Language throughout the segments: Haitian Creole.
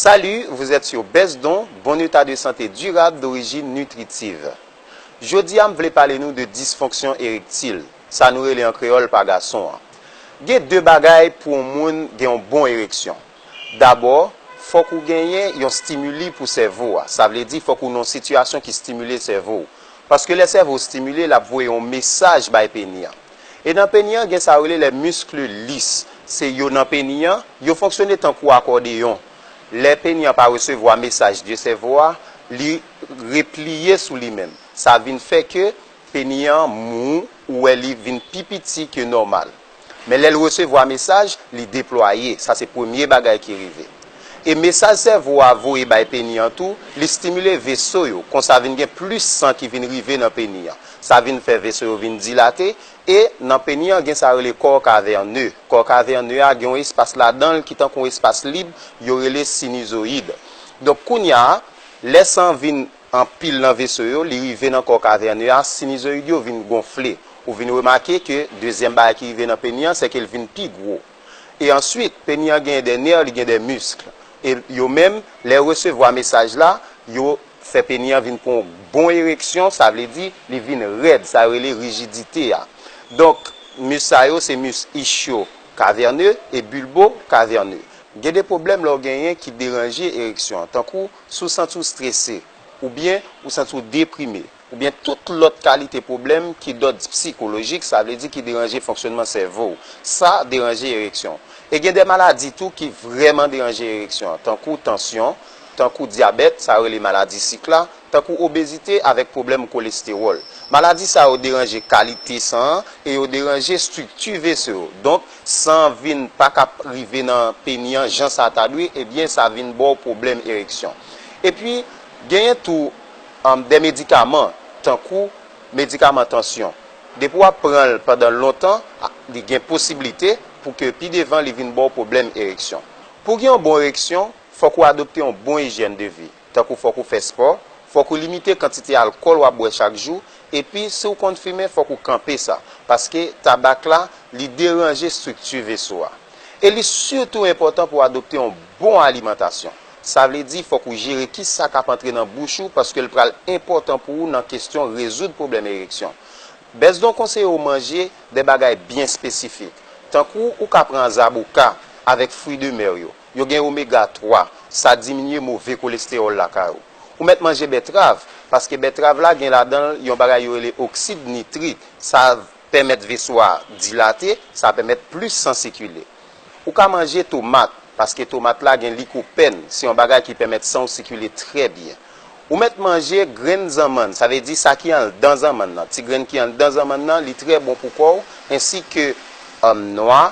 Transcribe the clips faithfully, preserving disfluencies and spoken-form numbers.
Salut, vous êtes sur Best Don, bon état de santé durable d'origine nutritive. Jodi a m vle pale nou de disfonksyon erektil, sa nou rele an kreyòl pa gason an. Gen de bagay pou yon moun gen yon bon ereksyon. Dabò, fòk ou genyen yon stimili pou sèvo a. Sa vle di fòk ou nan yon sitiyasyon ki stimile sèvo w. Paske lè sèvo w stimile, l ap voye yon mesaj bay peni an. E nan peni an, gen sa yo rele les muscles lisses. Se yo nan peni an, yo fonksyone tankou akòdeyon. Lè peni an pa resevwa mesaj de sèvo a, li repliye sou li menm. Sa vin fè ke peni an mou, ou wè li vin pi piti ke nòmal. Men lè l resevwa mesaj, li deplwaye. Sa se premye bagay ki rive. E mesaj sèvo a voye bay peni an tou, li stimile veso yo. Konsa vin gen plis san ki vin rive nan peni an. Sa vin fè veso yo vin dilate. E nan peni an, gen sa yo rele kò kavène. Kò kavène a gen yon espas ladan l ki tankou yon espas lib, yo rele sinizoyid. Donk, kounye a, lè san an vin anpil nan veso yo, li rive nan kò kavène a, sinizoyid yo vin gonfle. Ou vin remake ke dezyèm bagay ki rive nan peni an, se ke l vin pi gwo. E answit, peni an gen de nè, li gen de misk. E yo menm, lè yo resevwa mesaj la, yo fè peni an vin pran yon bon ereksyon, sa vle di, li vin rèd, sa yo rele rijidite a. Donk, misk sa yo, se misk ischio-caverneux e bulbo-caverneux. Gen de pwoblèm lè w genyen ki deranje ereksyon an, tankou si w santi w strese, oubyen ou santi w deprime, oubyen tout lòt kalite pwoblèm ki dòd sikolojik, sa vle di ki deranje fonksyònman sèvo w. Sa deranje ereksyon. E gen de maladi tou ki vrèman deranje ereksyon an, tankou tansyon, tankou dyabèt, sa yo rele maladi sik la, tankou obezite avèk pwoblèm kolestewòl. Maladi sa yo deranje kalite san an e yo deranje estrikti veso yo. Donk, san an vin pa ka rive nan peni an jan sa ta dwe, ebyen, sa vin ba w pwoblèm ereksyon. Epi, genyen tou, um, de medikaman, tankou medikaman tansyon. Depi w ap pran l pandan lontan, a, li gen posiblite pou ke pi devan li vin ba w pwoblèm ereksyon. Pou gen yon bon ereksyon, fòk ou adopte yon bon ijyèn de vi. Tankou fòk ou fè spò, fòk ou limite kantite alkòl w ap bwè chak jou, epi si w konn fimen, fòk ou kanpe sa, paske tabak la, li deranje estrikti veso a. E li sitou enpòtan pou w adopte yon bon alimantasyon. Sa vle di, fòk ou jere kisa k ap antre nan bouch ou, paske l pral enpòtan pou ou nan kesyon rezoud pwoblèm ereksyon. Best Don konseye w manje de bagay byen espesifik, tankou ou ka pran zaboka avèk fwi de mè yo. Yo gen omega twa, sa diminye move kolestewòl lakay ou. Ou mèt manje bètrav, paske bètrav la gen ladan l yon bagay yo rele oksid nitrik, sa pèmèt veso a dilate, sa pèmèt plis san sikile. Ou ka manje tomat, paske tomat la gen likopèn, se yon bagay ki pèmèt san w sikile trè byen. Ou mèt manje grenn zanmann, sa vle di sa ki anndan zanmann nan. Ti grenn ki anndan zanmann nan, li trè bon pou kò w, ensi ke, um, nwa,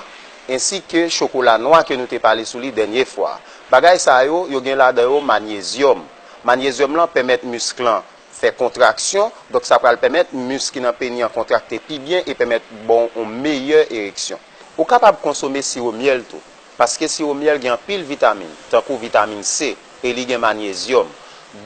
ensi ke chokola nwa ke nou te pale sou li dènye fwa. Bagay sa yo, yo gen ladan yo manyezyòm. Manyezyòm lan pèmèt misk lan fè kontraksyon, donk sa pral pèmèt misk ki nan peni an kontrakte pi byen e pèmèt ba w yon meyè ereksyon. Ou kapab konsome siwo myèl tou, paske siwo myèl gen anpil vitamin, tankou vitamin C, e li gen manyezyòm.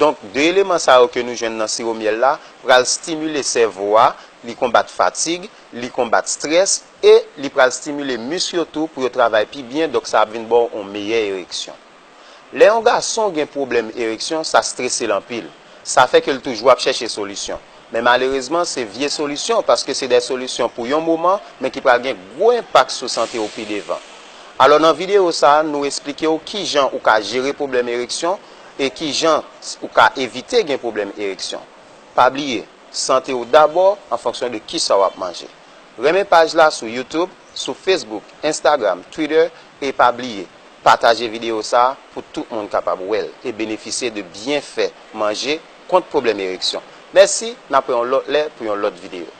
Donk, de eleman sa yo ke nou jwenn nan siwo myèl la pral stimile sèvo a, li konbat fatig, li konbat strès, e li pral stimile misk yo tou pou yo travay pi byen, donk sa ap vin ba w yon meyè ereksyon. Lè yon gason gen pwoblèm ereksyon, sa strese l anpil. Sa fè ke l toujou ap chèche solisyon. Men malerezman, se vye solisyon, paske se de solisyon pou yon moman, men ki pral gen gwo enpak sou sante w pi devan. Alò, nan videyo sa a, nou esplike w kijan ou ka jere pwoblèm ereksyon e kijan ou ka evite gen pwoblèm ereksyon. Pa bliye, sante w dabò an fonksyon de kisa w ap manje. Renmen paj la sou YouTube, sou Facebook, Instagram, Twitter, e pa bliye, pataje videyo sa a pou tout moun kapab wè l e benefisye de byenfè manje kont pwoblèm ereksyon. Mèsi, n ap wè yon lòt lè pou yon lòt videyo.